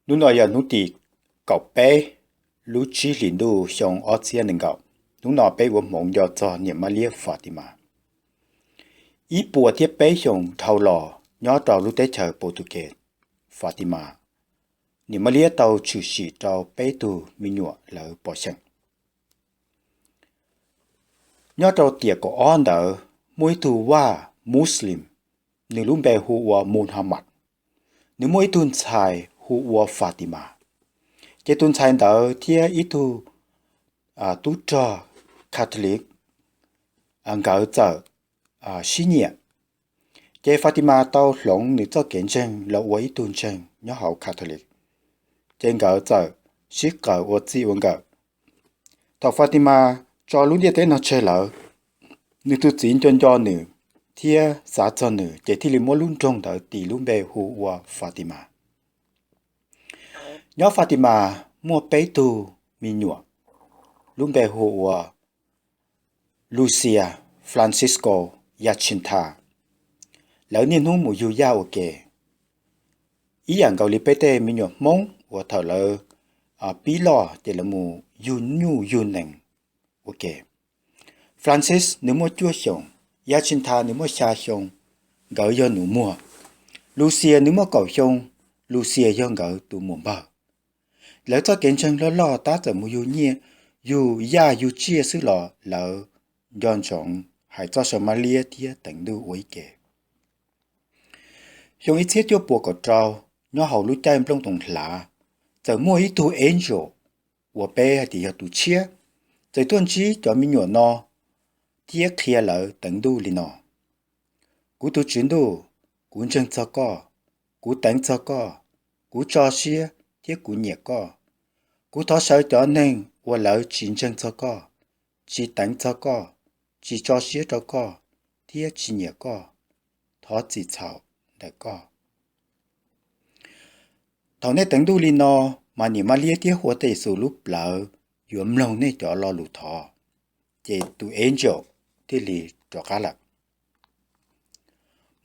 Hnub no yog hnub tim kaum peb lub tsib hlis ntuj xyoo ob txhiab nees nkaum. Hnub no peb ua hmoov nco txog niam Mab Liab Fatimas. Ib puas thiab peb xyoos dhau los nyob rau lub teb chaws Pos Tus Kes, Fatimas, niam Mab Liab tau tshwm sim rau peb tug me nyuam lawv pom xyeem. Nyob rau tiam kaum ob ntawd muaj ib tug vaj Muslim, nws lub npe hu ua Muhammad, nws muaj ib tug ntxhais hu ua Fatimas. Ces tus ntxhais ntawd thiab ib tug tub rog Catholic, nkawd txawm sib nyiam. Ces Fatimas tau hloov nws txoj kev ntseeg los ua ib tug ntseeg nyob hauv Catholic, ces nkawd txawm sib qawm ua txij ua nkawm. Thaum Fatimas tso lub ntiaj teb no tseg lawm, nws tus txiv nco nco nws thiab xav txog nws ces thiaj li muab lub nroog ntawd tis lub npe hu ua Fatimas. Nyob Fatimas muaj peb tug me nyuam, lub npe hu ua Lucia, Francisco, Jacinta. Lawv niaj hnub mus yug yaj ua ke, ib yam nkaus li peb tej me nyuam Hmoob uas thaum lawv pib loj ces lawv mus yug nyuj yug nees ua ke. Francis nws muaj cuaj xyoos, Jacinta nws muaj xya xyoo, nkawd yog nus muag. Lucia nws muaj kaum xyoo, Lucia yog nkawd tus muam npawg. Lawv txoj kev ntseeg loj loj tab txawm mus yug nyiaj, yug yaj yug tsiaj xwb los lawv nco ntsoov hais txoj saw Mab Liab thiab teev Ntuj ua ib ke. Xyoo ib txhiab cuaj puas kaum rau, nyob hauv lub caij nplooj toos hlav, txawm muaj ib tug angel uas peb hais tias yog tus tshiab, txawm tuaj ntsib cov me nyuam no thiab qhia lawv teev Ntuj li no: Kuv tus Tswv Ntuj, kuv ntseeg txog koj, kuv teev txog koj, kuv tso siab thiab kuv nyiam koj. Kuv thov sawv cov neeg uas lawv tsis ntseeg txog koj, tsis teev txog koj, tsis tso siab rau koj thiab tsis nyiam koj, thov txim txhaum ntawm koj. Thaum nej teev Ntuj li no, mas niam Mab Liab thiab Huab Tais Yes Xus lub plawv yuav mloog nej cov lo lus thov. Ces tus angel thiaj li rov qab lawm.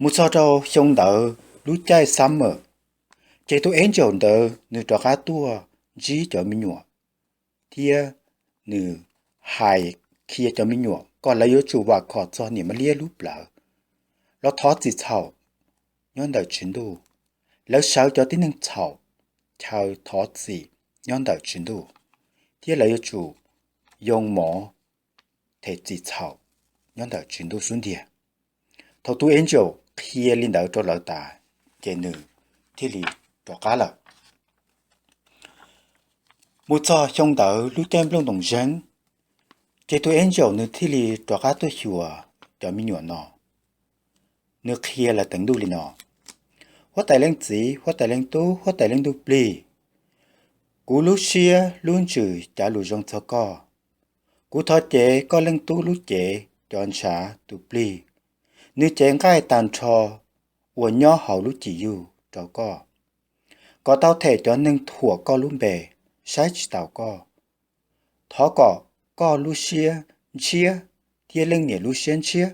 Mus txog rau xyoo ntawd lub caij summer, ces tus angel ntawd nws rov qab tuaj ntsib cov me nyuam, thiab nws hais qhia cov me nyuam kom lawv yuav tsum vam khom txog niam Mab Liab lub plawv los thov txim txhaum nyob ntawm Tswv Ntuj. Lawv sawv cov tib neeg txhaum chaw thov txim nyob ntawm Tswv Ntuj, thiab lawv yuav tsum yoo mov them txim txhaum nyob ntawm Tswv Ntuj xub ntiag. Thaum tus angel qhia li ntawd rau lawv tas, ces nws thiaj li rov qab lawm. Mus txog xyoo ntawd lub caij nplooj ntoos zeeb, ces tus angel nws thiaj li rov qab tuaj xyuas cov me nyuam no. Nws qhia lawv teev Ntuj li no: Huab Tais Leej Txiv, Huab Tais Leej Tub, Huab Tais Leej Ntuj Plig, kuv lub siab lub ntsws cav lus zoo txog koj. Kuv thov cev koj Leej Tub lub cev cov ntshav tus plig, nws cev nqaij tag nrho uas nyob hauv lub cim yug rau koj, kom tau them cov neeg thuam koj lub npe, saib tsis taus koj. Thov kom koj lub siab ntshiab thiab leej niam lub siab ntshiab,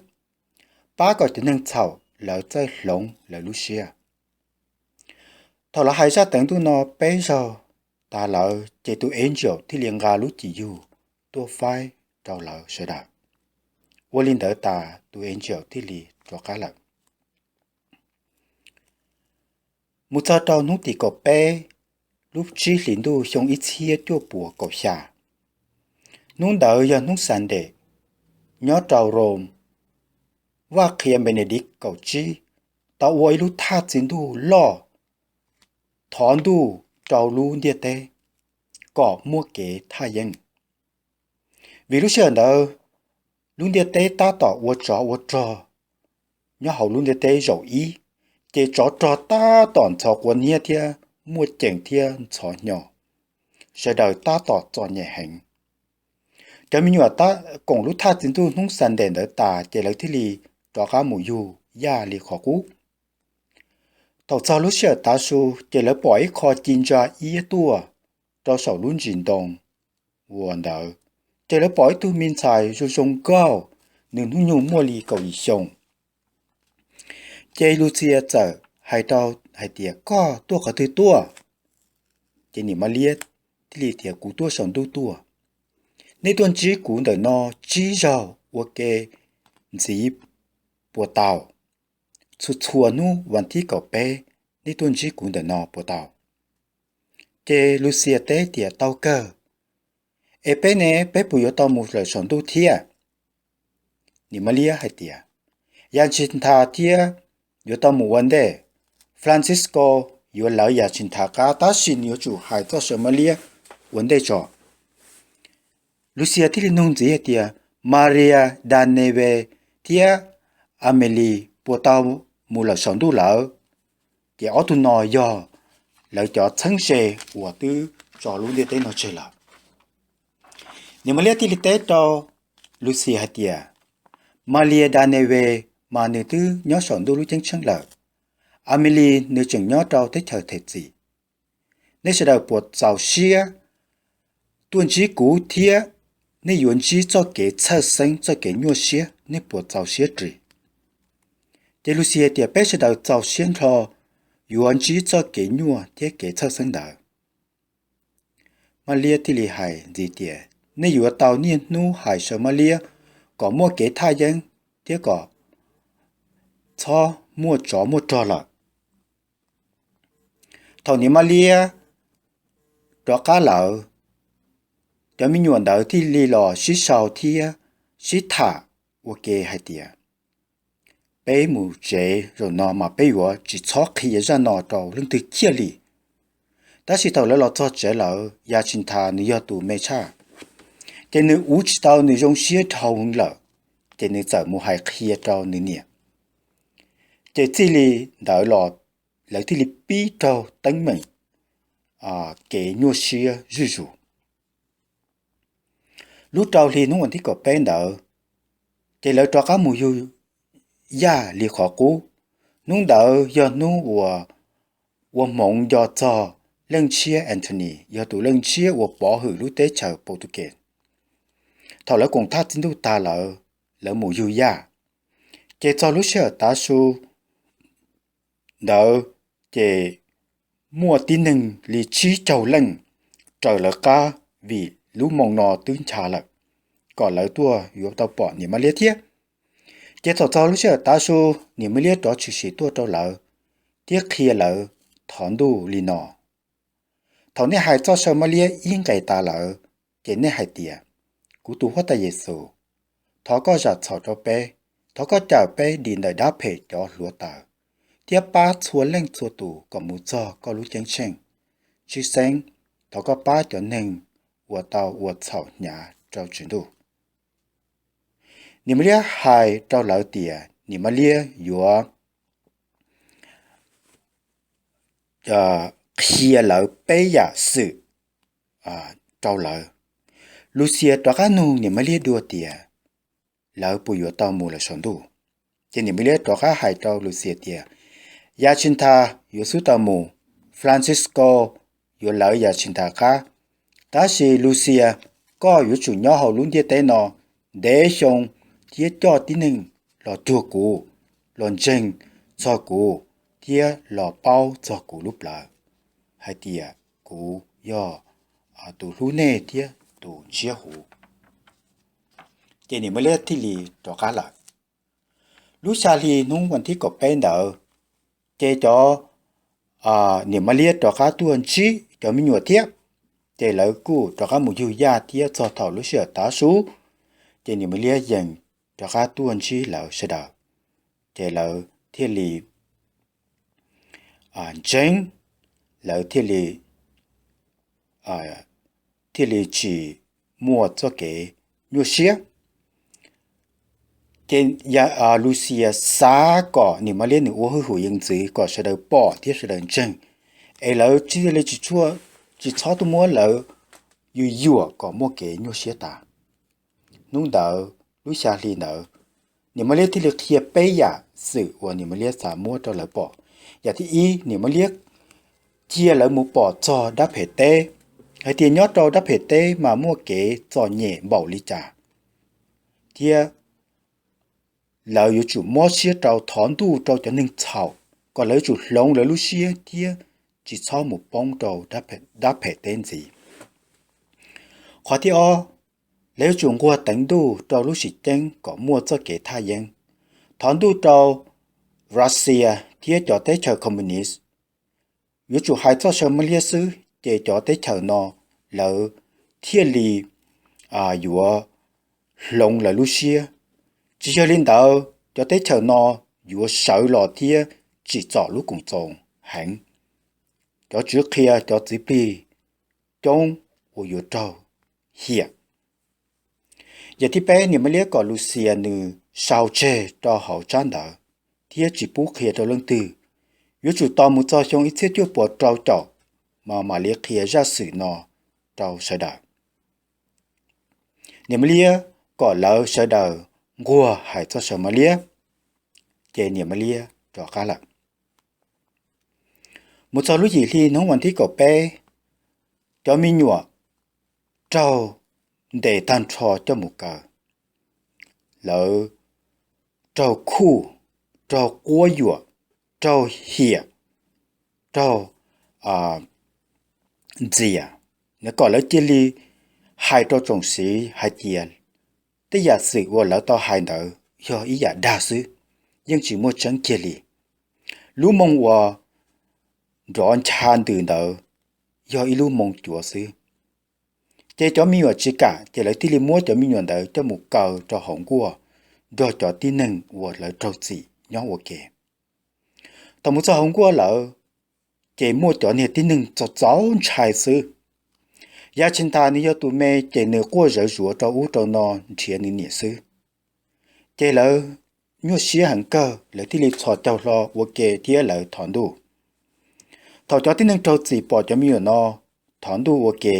pab kom cov neeg txhaum lawv txawj hloov lawv lub siab. Thaum lawv hais zaj teev Ntuj no peb zaug tas lawm, ces tus angel thiaj li nqa lub cim yug tuaj faib rau lawv sawv daws. Ua li ntawd tas tus angel thiaj li rov qab lawm. Mus txog rau hnub tim kaum peb lub tsib hlis ntuj xyoo ib txhiab cuaj puas kaum xya, hnub ntawd yog hnub Sunday nyob rau Rome. Vaj Qhia Benedict kaum tsib tau ua ib lub thaj txi ntuj loj thov Ntuj rau lub ntiaj teb kom muaj kev thaj yeeb. Vim lub sij hawm ntawd lub ntiaj teb tab tom ua tsov ua rog nyob hauv lub ntiaj teb zaum ib, ces tsov rog tab tom ntxhov quav niab thiab muaj ceem thiab ntxhov hnyo, sawv daws tab tom txom nyem heev. Cov me nyuam koom lub thaj txi ntuj hnub Sunday ntawd tas ces lawv thiaj li rov qab mus yug yaj li qhov qub. Thaum txog lub sij hawm tav su ces lawv pom ib qho ci ntsa iab tuaj rau saum lub ntsis ntoo uas ntawd, ces lawv pom ib tug me ntxhais zoo zoo nkauj, nws hnub nyoog muaj li kaum yim xyoo. Ces Lucia txawm hais rau hais tias, koj tuaj qhov twg tuaj? Ces niam Mab Liab thiaj li tias, Kuv tuaj saum ntuj tuaj. Nej tuaj ntsib kuv ntawm no tsib zaug ua ke ntxiv puas tau? Txhua txhua hnub vas thib kaum peb nej tuaj ntsib kuv ntawm no puas tau? Ces Lucia teb tias, Tau kawg. Es peb ne, peb puas yuav tau mus lawm saum ntuj thiab? Niam Mab Liab hais tias, Yaj Tsis Nthas thiab yuav tau mus ua ntej. Francisco yuav lawv Yaj Tsis Nthas qab, tab sis nws yuav tsum hais txoj saw Mab Liab ua ntej tso. Lucia thiaj li nug ntxiv hais tias, Maria Daneve thiab Amelie puas tau mus lawm saum ntuj lawm? Ces ob tug no yog lawv cov txheeb ze uas twb tso lub ntiaj teb no tseg lawm. Niam Mab Liab thiaj li teb rau Lucia hais tias, Maria Daneve mas nws twb nyob saum ntuj lub ceeb tsheej lawm. Amelie nws tseem nyob rau teb chaws Them Txim. Nej sawv daws puas txaus siab tuaj ntsib kuv thiab nej yuav ntsib txoj kev txhawj xeeb, txoj kev nyuaj siab, nej puas txaus siab ris? Ces Lucia tias, Peb sawv daws txaus siab nrho yuav ntsib txoj kev nyuaj thiab kev txhawj xeeb ntawd. Mab Liab thiaj li hais ntxiv tias, Nej yuav tau niaj hnub hais saw Mab Liab kom muaj kev thaj yeeb thiab kom txhob muaj tsov muaj rog lawm. Thaum niam Mab Liab rov qab lawm, cov me nyuam ntawd thiaj li los sib sau thiab sib tham ua ke hais tias, Peb mus tsev zaum no mas peb yuav tsis txhob qhia zaj no rau leej twg kiag li. Tab sis thaum lawv los txog tsev lawm, Yaj Tsis Nthas nws yog tus me tshaj, ces nws ua tsis tau, nws zoo siab dhau heev lawm, ces nws txawm mus hais qhia rau nws niam. Ces txij li ntawd los lawv thiaj li pib raug teeb meem kev nyuaj siab zuj zus. Lub rau hli hnub vas thib kaum peb ntawd, ces lawv rov qab mus yug Yaj li qhov qub. Hnub ntawd yog hnub uas ua hmoov nco txog Leej Ntshiab Anthony, yog tus Leej Ntshiab uas pov hwm lub teb chaws Pob Tug Kes. Thaum lawv koom thaj txiv ntuj tag lawm, lawv mus yug Yaj. Ces txog lub sij hawm tav su ntawd, ces muaj tib neeg li tsib caug leej raws lawv qab, vim lub moo no twb ncha lawm, kom lawv tuaj yuav tau pom niam Mab Liab thiab. Ces thaum txog lub sij hawm tav su, niam Mab Liab rov tshwm sim tuaj rau lawv thiab qhia lawv thov ntuj li no: Thaum nej hais txoj saw Mab Liab ib nqes tas lawm, ces nej hais tias, Kuv tus Huab Tais Yes Xus, thov koj zam txhaum rau peb, thov koj cawm peb dim ntawm dab phem cov hluav taws, thiab pab txhua leej txhua tus kom mus txog koj lub ceeb tsheej. Tshwj xeeb, thov koj pab cov neeg uas tau ua txhaum hnyav rau Tswv Ntuj. Niam Mab Liab hais rau lawv tias niam Mab Liab yuav qhia lawv peb yam xwm rau lawv. Lucia rov qab nug niam Mab Liab dua tias lawv puas yuav tau mus lawm saum ntuj. Ces niam Mab Liab rov qab hais rau Lucia tias, Yaj Tsis Nthas yuav xub tau mus, Francisco yuav lawv Yaj Tsis Nthas qab, tab sis Lucia, koj yuav tsum nyob hauv lub ntiaj teb no ntev xyoo thiab coj tib neeg los cuag kuv, los ntseeg txog kuv, thiab los paub txog kuv lub plawv hais tias kuv yog tus hlub nej thiab tus ntshiab huv. Ces niam Mab Liab thiaj li rov qab lawm. Lub xya hli hnub vas thib kaum peb ntawd, ces cov niam Mab Liab rov qab tuaj ntsib cov me nyuam thiab, ces lawv kuj rov qab mus yug Yaj thiab txog thaum lub sij hawm tav su, ces niam Mab Liab yeej rov qab tuaj ntsib lawv sawv daws, ces lawv thiaj li ntseeg, lawv thiaj li thiaj li tsis muaj txoj kev nyuaj siab. Ces Lucia xav kom niam Mab Liab nws ua hwj huam yees ntxwv kom sawv daws pom thiab sawv daws ntseeg, es lawv thiaj li tsis txhob tuaj muab lawv yuam yuam kom muaj kev nyuaj siab tas. Hnub ntawd, lub xya hli ntawd, niam Mab Liab thiaj li qhia peb yam xwm uas niam Mab Liab xav muab rau lawv pom. Yam thib ib, niam Mab Liab cia lawv mus pom txog dab phem teb, hais tias nyob rau dab phem teb mas muaj kev txom nyem npaum li cas, thiab lawv yuav tsum mob siab rau thov ntuj rau cov neeg txhaum, kom lawv yuav tsum hloov lawv lub siab thiab tsis txhob mus poob rau dab phem teb ntxiv. Qhov thib ob, lawv yuav tsum nquag teev ntuj rau lub sim ceeb kom muaj txoj kev thaj yeeb. Thov ntuj rau Russia thiab cov teb chaws Communist, yuav tsum hais txoj saw mab liab xwb ces cov teb chaws no lawv thiaj li yuav hloov lawv lub siab. Tsis yog li ntawd cov teb chaws no yuav sawv los thiab tsim txom lub koom txoos heev. Cov tswv qhia cov txiv plig coob uas yuav raug hiam. Yam thib peb, niam Mab Liab kom Luxias nws sau tseg rau hauv tsab ntawv thiab tsis pub qhia rau leej twg. Yuav tsum tos mus txog xyoo ib txhiab cuaj puas rau caum mas mam li qhia zaj xwm no rau sawv daws. Niam Mab Liab kom lawv sawv daws nquag hais txoj saw mab liab, ces niam Mab Liab rov qab lawm. Mus txog lub yim hli hnub vas thib kaum peb, cov me nyuam raug ntes tag nrho coj mus kaw. Lawv raug khuj, raug quab yuam, raug hiam, raug ntxias. Nws kom lawv cia li hais rau tsoom xiv hais tias tej yam xwm uas lawv tau hais ntawd yog ib yam dag xwb, yeej tsis muaj tseeb kiag li. Lub moo uas nrov ncha ntws ntawd yog ib lub moo cuav xwb. Ces cov me nyuam tsis kam, ces lawv thiaj li muab cov me nyuam ntawd coj mus kaw rau hauv nkuaj nrog cov tib neeg uas lawv raug txim nyob ua ke. Thaum mus txog hauv nkuaj lawm, ces muaj cov niag tib neeg txaus txaus ntshai xwb. Yaj Tsis Nthas nws yog tus me, ces nws quaj zawv zuav rau ub rau no nrhiav nws niam xwb. Ces lawv nyuaj siab heev kawg, lawv thiaj li txhos caug hlo ua ke thiab lawv thov ntuj. Thaum cov tib neeg raug txim pom cov me nyuam no thov ntuj ua ke,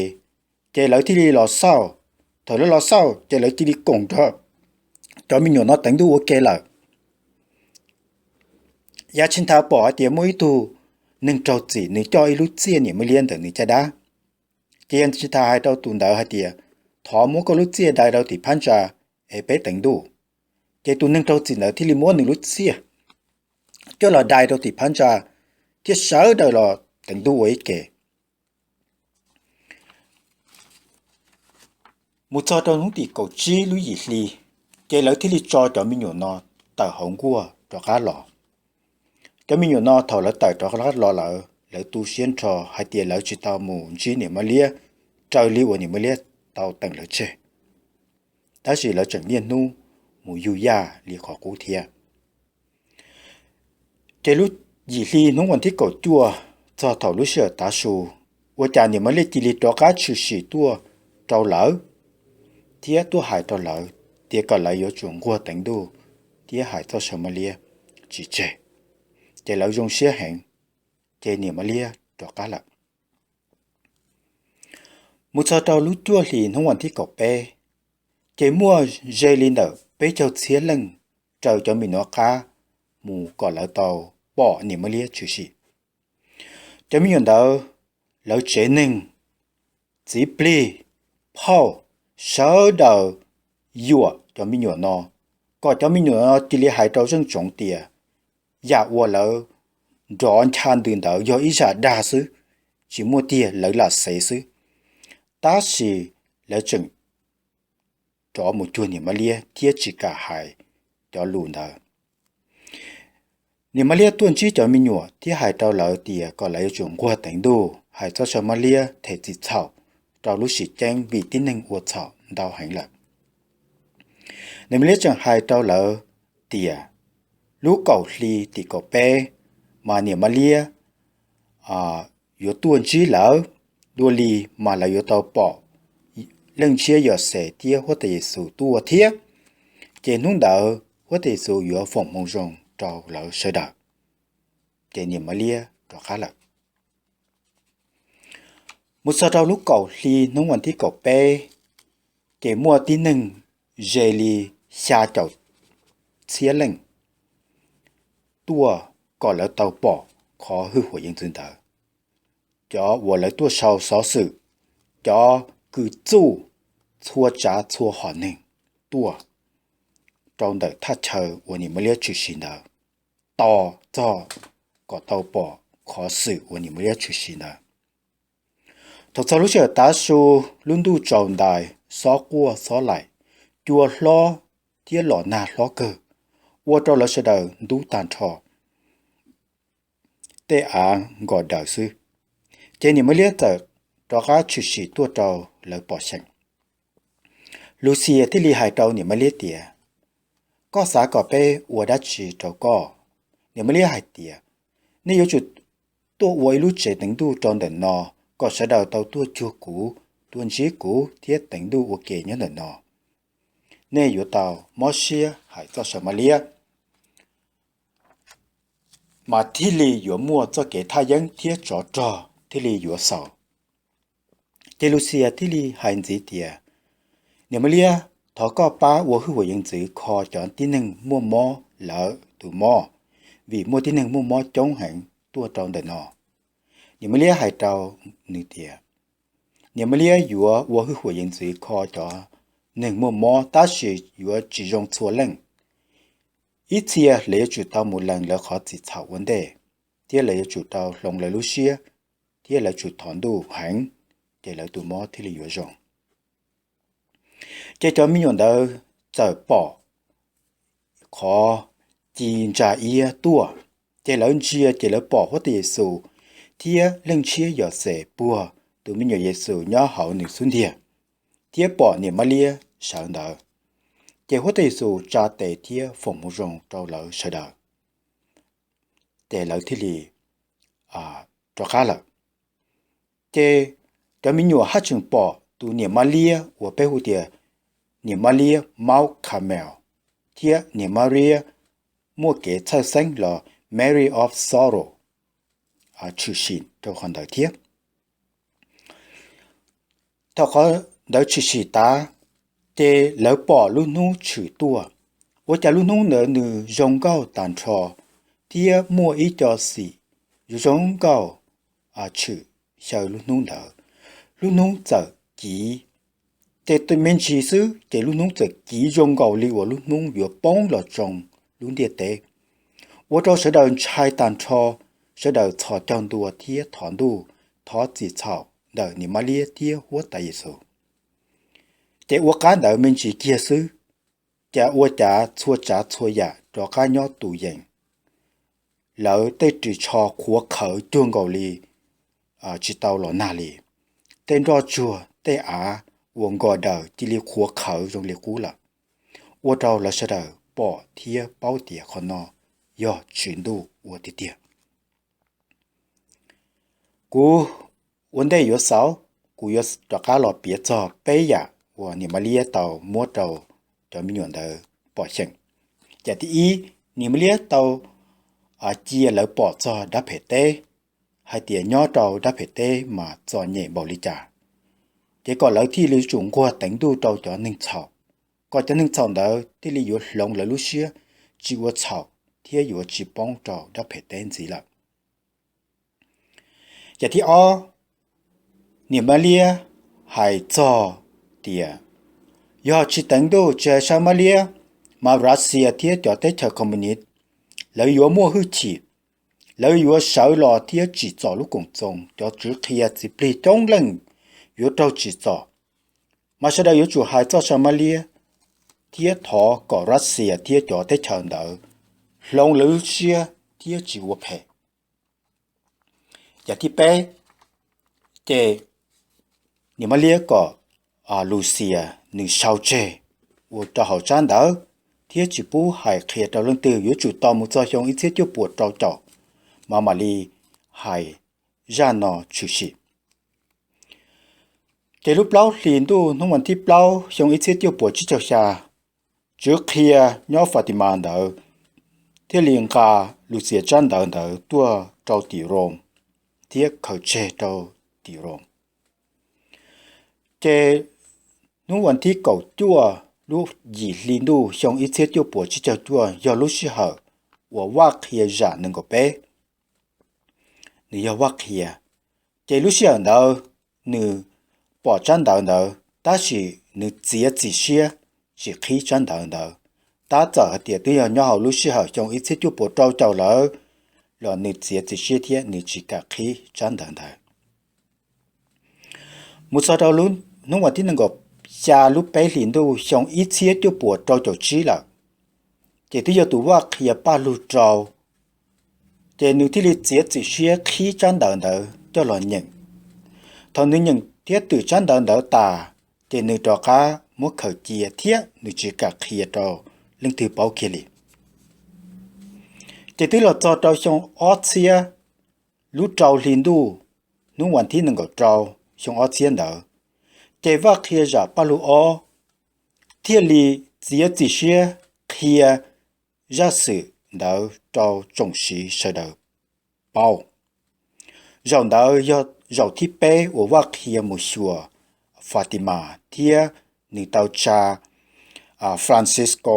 ces lawv thiaj li los xauj. Thaum lawv los xauj ces lawv cia li koom nrog cov me nyuam no teev ntuj ua ke lawm. Yaj Tsis Nthas pom hais tias muaj ib tug neeg raug txim nws coj ib lub txiaj niam Mab Liab ntawm nws caj dab. Ces Yaj Tsis Nthas hais rau tus ntawd hais tias, thov muab koj lub txiaj dai rau tim phab ntsa es peb teev ntuj. Ces tus neeg raug txim ntawd thiaj li muab nws lub txiaj coj los dai rau tim phab ntsa, thiab sawv daws los teev ntuj ua ib ke. Mus txog rau hnub tim kaum tsib lub yim hli, ces lawv thiaj li tso cov me nyuam no tawm hauv nkuaj rov qab los. Cov me nyuam no thaum lawv tawm rov qab los lawm, lawv tu siab nrho hais tias lawv tsis tau mus ntsib niam Mab Liab raws li uas niam Mab Liab tau teem lawv tseg, tab sis lawv tseem niaj hnub mus yug yaj li qhov qub thiab. Ces lub yim hli hnub vas thib kaum cuaj, txog thaum lub sij hawm tav su, ua cas niam Mab Liab cia li rov qab tshwm sim tuaj rau lawv thiab tuaj hais rau lawv tias kom lawv yuav tsum nquag teev ntuj thiab hais txoj saw Mab Liab tsis tseg. Ces lawv zoo siab heev, ces niam Mab Liab rov qab lawm. Mus txog rau lub cuaj hlis hnub vas thib kaum peb, ces muaj ze li ntawm peb caug txhiab leej raws cov me nyuam no qab mus kom lawv tau pom niam Mab Liab tshwm sim. Cov me nyuam ntawd, lawv tsev neeg, txiv plig, phauj, sawv daws yuam cov me nyuam no, kom cov me nyuam no cia li hais rau zeej tsoov tias yam uas lawv nrov ncha ntws ntawd yog ib zaj dag xwb, tsis muaj tiag, lawv lam xev xwb. Tab sis lawv tseem rov mus cuag niam Mab Liab thiab tsis kam hais cov lus ntawd. Niam Mab Liab tuaj ntsib cov me nyuam thiab hais rau lawv tias kom lawv yuav tsum nquag teev ntuj hais txoj saw Mab Liab them txim txhaum rau lub sim ceeb vim tib neeg ua txhaum ntau heev lawm. Niam Mab Liab tseem hais rau lawv tias lub kaum hli tim kaum peb mas niam Mab Liab yuav tuaj ntsib lawv, dua li mas lawv yuav tau pom Leej Ntshiab Yauxej thiab Huab Tais Yes Xus tuaj thiab. Ces hnub ntawd Huab Tais Yes Xus yuav foom hmoo zoo rau lawv sawv daws. Ces niam Mab Liab rov qab lawm. Mus txog rau lub kaum hli hnub vas thib kaum peb, ces muaj tib neeg ze li xya caum txhiab leej tuaj kom lawv tau pom qhov hwj huam yeej txwv ntawd. Cov uas lawv tuaj sau xov xwm, cov kws txuj txhua tsav txhua hom neeg tuaj rau ntawm thaj chaw uas niam Mab Liab tshwm sim ntawd, tos txog kom tau pom qhov xwm uas niam Mab Liab tshwm sim ntawd. Thaum txog lub sij hawm tav su, lub ntuj tsaus ntais, xob quaj xob laim, cua hlob thiab los nag hlob kawg, ua rau lawv sawv daws ntub tag nrho, tej av nkos daws xwb. Ces niam Mab Liab txawm rov qab tshwm sim tuaj rau lawv pom xyeem. Lucia thiaj li hais rau niam Mab Liab tias, Koj xav kom peb ua dab tsi rau koj? Niam Mab Liab hais tias, Nej yuav tsum tuaj ua ib lub tsev teev ntuj rau ntawm no, kom sawv daws tau tuaj cuag kuv, tuaj ntsib kuv thiab teev ntuj ua ke nyob ntawm no. Nej yuav tau mob siab hais txoj saw Mab Liab, mas thiaj li yuav muaj txoj kev thaj yeeb thiab tsov rog thiaj li yuav xaus. Ces Lucia thiaj li hais ntxiv tias, Niam Mab Liab, thov koj pab ua hwj huam yawv ntxwv kho cov tib neeg muaj mob lawv tus mob, vim muaj tib neeg muaj mob coob heev tuaj rau ntawm no. Niam Mab Liab hais rau nws tias, Niam Mab Liab yuav ua hwj huam yawv ntxwv kho cov neeg muaj mob tab sis yuav tsis zoo txhua leej. Ib txhia lawv yuav tsum tau mus lees lawv qhov txim txhaum ua ntej, thiab lawv yuav tsum tau hloov lawv lub siab, thiab lawv tsum thov ntuj heev, ces lawv tus mob thiaj li yuav zoo. Ces cov me nyuam ntawd txawm pom qhov ci ntsa iab tuaj, ces lawv ntsia ces lawv pom Huab Tais Yes Xus thiab Leej Ntshiab Yos Xes puag tus me nyuam Yes Xus nyob hauv nws xub ntiag, thiab pom niam Mab Liab sawv ntawd. Ces Huab Tais Yes Xus tsa tes thiab foom hmoov zoo rau lawv sawv daws, ces lawv thiaj li rov qab lawm. Ces cov me nyuam haj tseem pom tus niam Mab Liab uas peb hu tias niam Mab Liab Mount Carmel thiab niam Mab Liab muaj kev txhawj xeeb los Mary of Sorrow tshwm sim rau qhov ntawd thiab. Thaum qhov ntawd tshwm sim tas, ces lawv pom lub hnub tshwm tuaj. Ua cas lub hnub ntawd nws zoo nkauj tag nrho, thiab muaj ib co xim zoo zoo nkauj tshwm xyaw lub hnub ntawd. Lub hnub txawm kiv, ces me ntsis xwb ces lub hnub txawm kiv zoo nkaus li uas lub hnub yuav poob los tsoo lub ntiaj teb, ua rau sawv daws ntshai tag nrho. Sawv daws txhos caug ntua thiab thov ntuj, thov txim txhaum ntawm niam Mab Liab thiab Huab Tais Yes Xus. Ces ua qab ntawd me ntsis kiag xwb, cas ua cas txhua tsav txhua yam rov qab nyob tus yees. Lawv tej ris tsho qhuav qhawv cuag nkaus li tsis tau los nag li. Tej nroj tsuag tej av uas nkos daws cia li qhuav qhawv zoo li qub lawm, ua rau lawv sawv daws pom thiab paub tias qhov no yog Tswv Ntuj ua tiag tiag. Kuv ua ntej yuav xaus, kuv yuav rov qab los piav txog peb yam uas niam Mab Liab tau muab rau cov me nyuam ntawd pom xyeem. Yam thib ib, niam Mab Liab tau cia lawv pom txog dab phem teb, hais tias nyob rau dab phem teb mas txom nyem npaum li cas, ces kom lawv thiaj li yuav tsum nquag teev ntuj rau cov neeg txhaum, kom cov neeg txhaum ntawd thiaj li yuav hloov lawv lub siab, tsis ua txhaum thiab yuav tsis poob rau dab phem teb ntxiv lawm. Yam thib ob, niam Mab Liab hais txog tias yog tsis teev ntuj tsis hais saw Mab Liab, mas Russia thiab cov teb chaws Communist lawv yuav muaj hwj chim, lawv yuav sawv los thiab tsim txom lub koom txoos, cov tswv qhia txiv plig coob leej yuav raug tsim txom. Mas sawv daws yuav tsum hais txoj saw Mab Liab thiab thov kom Russia thiab cov teb chaws ntawd hloov lawv lub siab thiab tsis ua phem. Yam thib peb, ces niam Mab Liab kom Lucia nws sau tseg ua rau hauv tsab ntawv, thiab tsis pub hais qhia rau leej twg, yuav tsum tos mus txog xyoo ib txhiab cuaj puas rau caum mas mam li hais zaj no tshwm sim. Ces lub plaub hlis ntuj hnub vas thib plaub xyoo ib txhiab cuaj puas tsib caug xya, tswv qhia nyob Fatima ntawd thiaj li nqa Lucia tsab ntawv ntawd tuaj rau tim Rome thiab khaws tseg rau tim Rome. Ces hnub vas thib kaum cuaj lub yim hli ntuj xyoo ib txhiab cuaj puas tsib caug cuaj yog lub sij hawm uas Vaj Qhia zam nees nkaum peb, nws yog Vaj Qhia. Ces lub sij hawm ntawd nws pom tsab ntawv ntawd tab sis nws txiav txim siab tsis qhib tsab ntawv ntawd, tab txawm hais tias twb yog nyob hauv lub sij hawm xyoo ib txhiab cuaj puas rau caum lawm, los nws txiav txim siab thiab nws tsis kam qhib tsab ntawv ntawd. Mus txog rau hnub vas thib nees nkaum xya lub peb hlis ntuj xyoo ib txhiab cuaj puas rau caum tsib lawm, ces twb yog tus Vaj Qhia Paj Lug rau, ces nws thiaj li txiav txim siab qhib tsab ntawv ntawd coj los nyeem. Thaum nws nyeem thiab twm tsab ntawv ntawd tas, ces nws rov qab muab khaws cia thiab nws tsis kam qhia rau leej twg paub kiag li. Ces twb los txog rau xyoo ob txhiab lub rau hli ntuj, hnub vas thib nees nkaum rau xyoo ob txhiab ntawd, ces Vaj Qhia Zam Paj Lug ob thiaj li txiav txim siab qhia zaj xwm ntawd rau tsoom sid sawv daws paub. Zaum ntawd yog zaum thib peb uas Vaj Qhia mus xyuas Fatima thiab nws tau tsa Francisco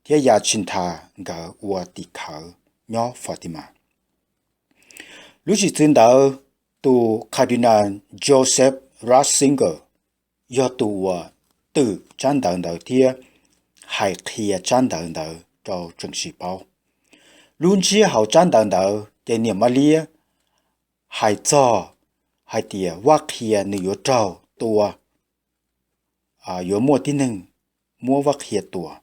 thiab Jacinta nkawd ua tim khawv nyob Fatima. Lub sim txwv ntawd, tus Cardinal Joseph Ratzinger yog tus uas twm tsab ntawv ntawd thiab hais qhia tsab ntawv ntawd rau tsoom sid paub. Lub ntsiab hauv tsab ntawv ntawd ces niam Mab Liab hais txog hais tias Vaj Qhia nws yuav raug tua, yuav muaj tib neeg muab Vaj Qhia tua.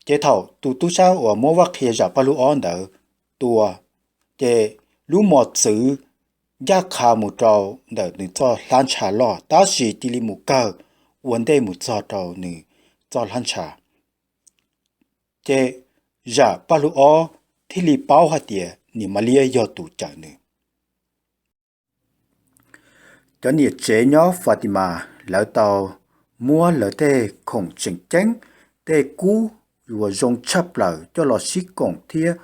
Ces thaum tus tub sab uas muab Vaj Qhia Zam Paj Lug ob ntawd tua, ces lub mos txwv ncaj qha mus rau ntawm nws txoj hlab ntsha loj, tab sis cia li mus kawg ua ntej mus txog rau nws txoj hlab ntsha. Ces Zam Paj Lug ob thiaj li paub hais tias niam Mab Liab yog tus cawm nws. Cov niam tsev nyob Fatima lawv tau muab lawv tej khoom tseem ceeb, tej kub uas zoo tshaj plaws coj los sib koom thiab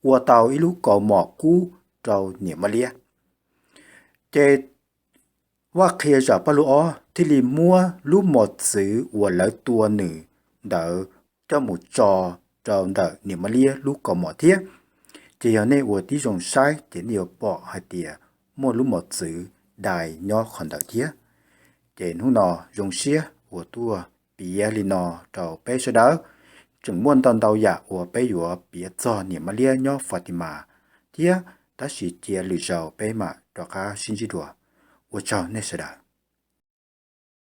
ua tau ib lub kaus mom kub rau niam Mab Liab. Ces Vaj Qhia Zam Paj Lug ob thiaj li muab lub mos txwv uas lawv tua nws ntawd coj mus tso rau ntawm niam Mab Liab lub kaus mom thiab. Ces yog nej ua tib zoo saib ces nej yuav pom hais tias muaj lub mos txwv dai nyob qhov ntawd thiab. Ces hnub no zoo siab uas tuaj piav li no rau peb sawv daws. Tseem muaj ntau ntau yam uas peb yuav piav txog niam Mab Liab nyob Fatima thiab, tab sis cia lwm zaus peb mam rov qab sib ntsib dua. Ua tsaug nej sawv daws.